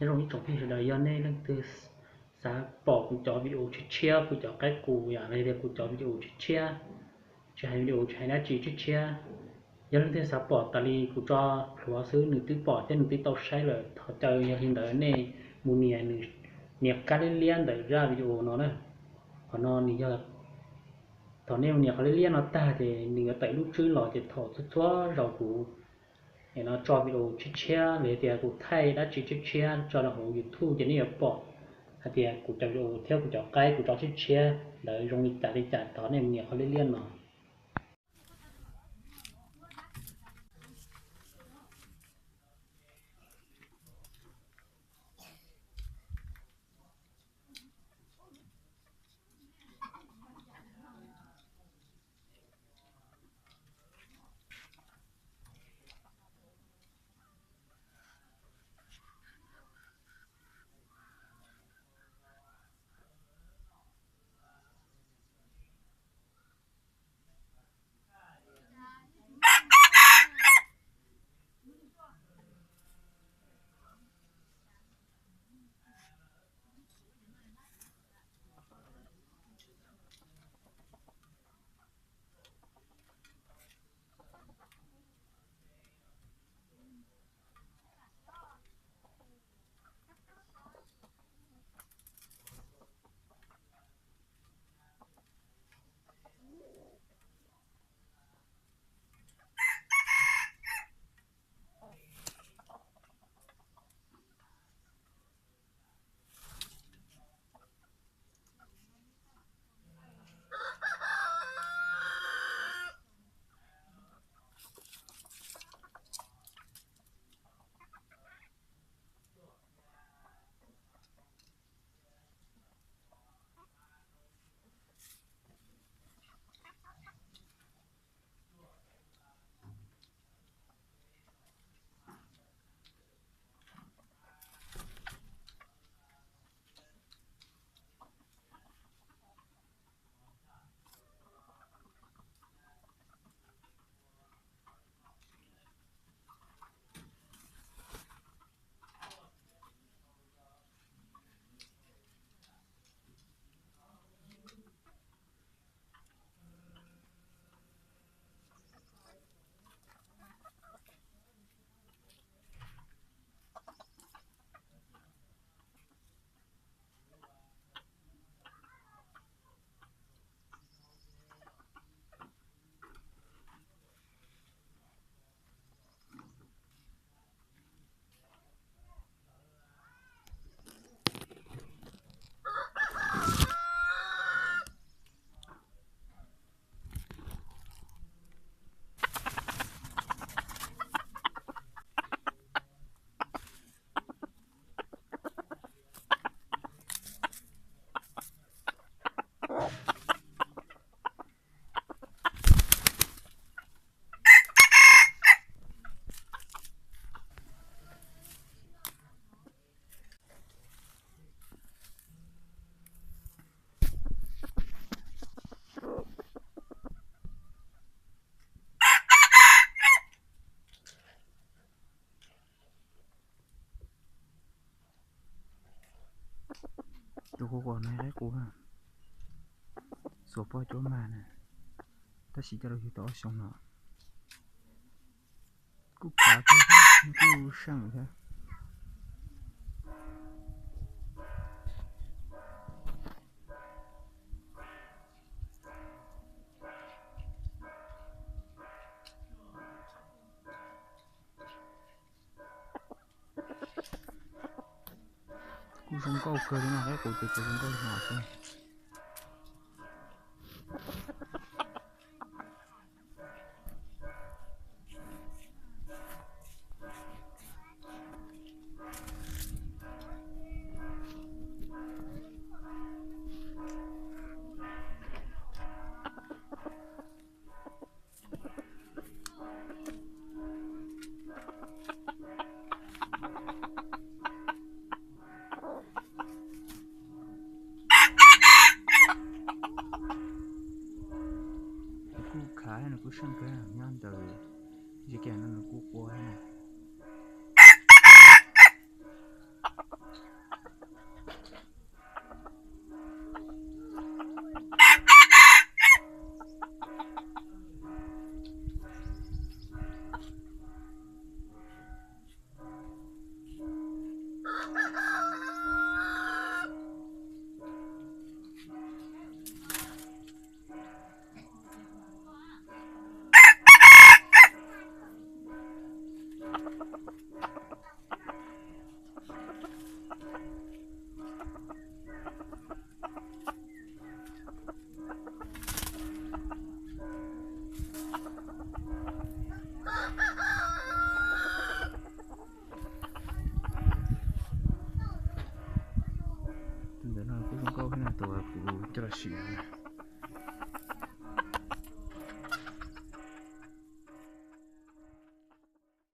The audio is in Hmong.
Nyob zoo ib tsoom phooj ywg sawv daws, yog nej leej twg xav pom kuv cov video tshiab tshiab, kuv cov qaib qus yom, los yog tias kuv cov video tshiab tshiab, tsis hais video tsis hais dab tsi tshiab tshiab, yog leej twg xav pom tas li kuv tso plhuav xwb nws twb pom thiab nws twb tau saib lawm, thov caw yog li ntawd nej mus nias nws nias qab liab liab ntawm zaj video no na. Qhov no nws yog, thaum nej mus nias qhov liab liab no tag ces nws yuav tawm lub tswb los ces thaum txhua txhua zaus kuv no tso video tshiab tshiab los yog tias kuv thaij dab tsi tshiab tshiab tso rau hauv YouTube ces nej yuav pom hais tias kuv cov video thiab kuv cov qaib kuv tso tshiab tshiab ntawd zoo li cas li cas, thov nej mus nias qhov liab liab no. Tus quas quas no qaib qus, xuas poj cuab mag na, tab sis coj los yug tau ob xyoos no. Kuj khav thiab, kuj seej thiab. Kuj zoo nkauj kawg li no, qaib qus ces kuj zoo nkauj li no xwb. Nws kuj khav, nws kuj seej kawg, nyob ntawm zes kiag no nws kuj qua thiab na. Tus ntawm no kuj zoo nkauj thiab na, tus uas kuv coj los sim no.